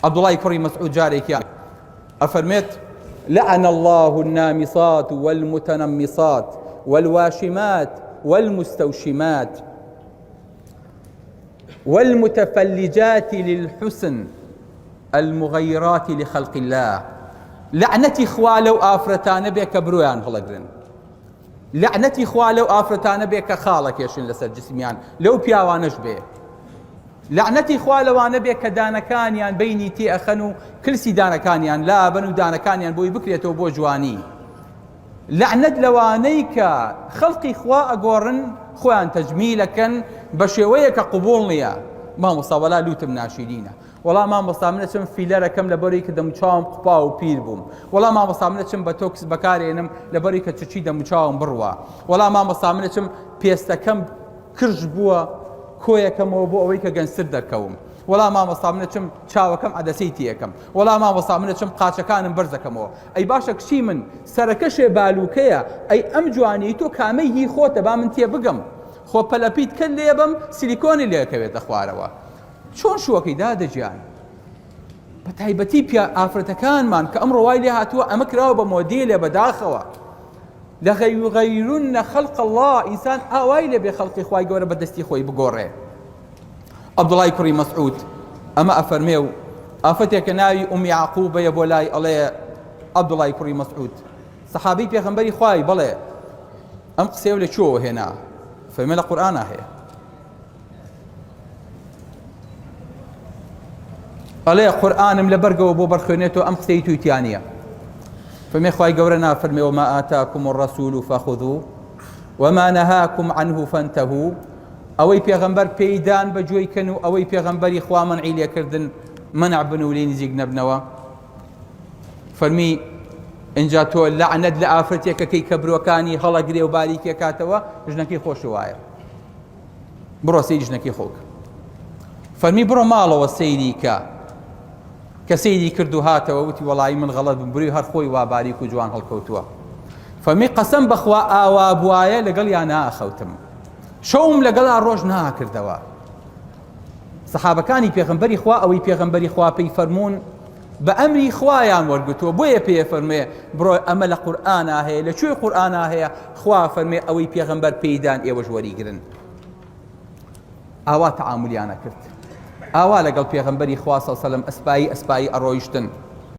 عەبدوڵای کوڕی مەسعود جارێکیان ئەفەرمێت لعن الله النامصات والمتنمصات والواشمات والمستوشمات والمتفلجات للحسن المغيرات لخلق الله لعنەتی خوا لەو ئافرەتانە بێ کە برۆیان هەڵەگرن لەعنەتی خوا لەو ئافرەتانە بێ کە خاڵە کێشن لەسەر جسمیان لەو پیاوانەش بێ لەعنەتی خوا لەوانە بێ کە دانەکانیان بینی تێ ئەخەن و کلسی دانەکانیان لابەن و دانەکانیان بۆی بکرێتەوە بۆ جوانی لەعنەت لەوانەی کە خەڵقی خوا ئەگۆڕن خۆیان تەجمیلەکەن بە شێوەیە کە قوبوڵ نییە مامۆستا وەلا لوتم ناشیرینە وەڵا مامۆستا من ئەچم فیلەرەکەم لەبەری کە دەموچاوم قوپا و پیر بووم وەڵا مامۆستا من ئەچم بەتۆکس بەکارێنم لەبەری کە چچی دەموچاوم بڕوا وەڵا مامۆستا من ئەچم پێستەکەم کرژ بووە کۆیەکەمەوە بۆ ئەوەی کە گەنجتر دەرکەوم وەڵا مامۆستا من ئەچم چاوەکەم عەدەسەی تێکەم وەڵا مامۆستا من ئەچم قاچەکانم بەرزەکەمەوە ئەی باشە کچی من سەرەکەشێ بالوکەیە ئەی ئەم جوانی تۆ کامەی هی خۆتە با من تێبگەم خۆ پەلەپیت کە لێبم سیلیکۆنی لێکەوێتە خوارەوە چۆن شووەکەی دادە گیان بە تایبەتی پیا ئافرەتەکانمان کە ئەمڕۆ وای لێ هاتووە ئەمە کراوە بە مۆدیلێ بەداخەوە لە غەیرون خەلق الله ئینسان ئاوای لێ بێ خەڵقی خوای گەورە بە دەستی خۆی بگۆڕێ عەبدوڵای کوڕی مەسعود ئەمە ئەفەرمێ و ئافرەتێکە ناوی ئوم یعقوبەیە بۆ لای ئەڵێ عەبدوڵای کوڕی مەسعود سەحابەی پێغەمبەری خوای بەڵێ ئەم قسەیە لە کوێوە هێنا فەرمێ لە قورئانا هەیە ئەڵێ قورئانم لە بەرگەوە بۆ بەرخوێنێتەوە ئەم قسەی توی تیا نییە فەرمێ خوای گەورە نافەرمێ وما آتاکم الرسول فخذوا وما نهاکم عنه فانتهوا ئەوەی پێغەمبەر پێیدان بە گوێی کەن و ئەوەی پێغەمبەری خوا مەنعی لێکردن مەنع بن و لێی نزیک نەبنەوە فەرمی اینجا تۆ لەعنەت لە ئافرەتێکەکەی کە برۆکانی هەڵەگرێ و باریکێکاتەوە ژنەکەی خۆش وایە بڕۆ سەیری ژنەکەی خۆ بکە فەرمی بڕۆ ماڵەوە سەیری کە کە سەیری کرد و هاتەوە وتی وەڵایی من غەڵەت بووم بروی هەر خۆی وا باریک و جوان هەڵکەوتووە فەرمی قەسەم بەخوا ئاوا بوایە لەگەڵ یا ناخەوتم شەوم لەگەڵا ڕۆژ ناکردەوە سەحابەکانی پێغەمبەری خوا ئەوەی پێغەمبەری خوا پێی فەرموون بە ئەمری خوایان وەرگتووە بۆیە پێ فەرمێ بڕۆ ئەمە لە قورئانا هەیە لە کوێی قورئانا هەیە خوا فەرمێ ئەوەی پێغەمبەر پێیدان ئێوەش وەریگرن ئاوا تەعاملیانە کرد ئاوا لەگەڵ پێغەمبەری خوا صلی سەلەم ئەسپایی ئەسپایی ئەڕۆیشتن.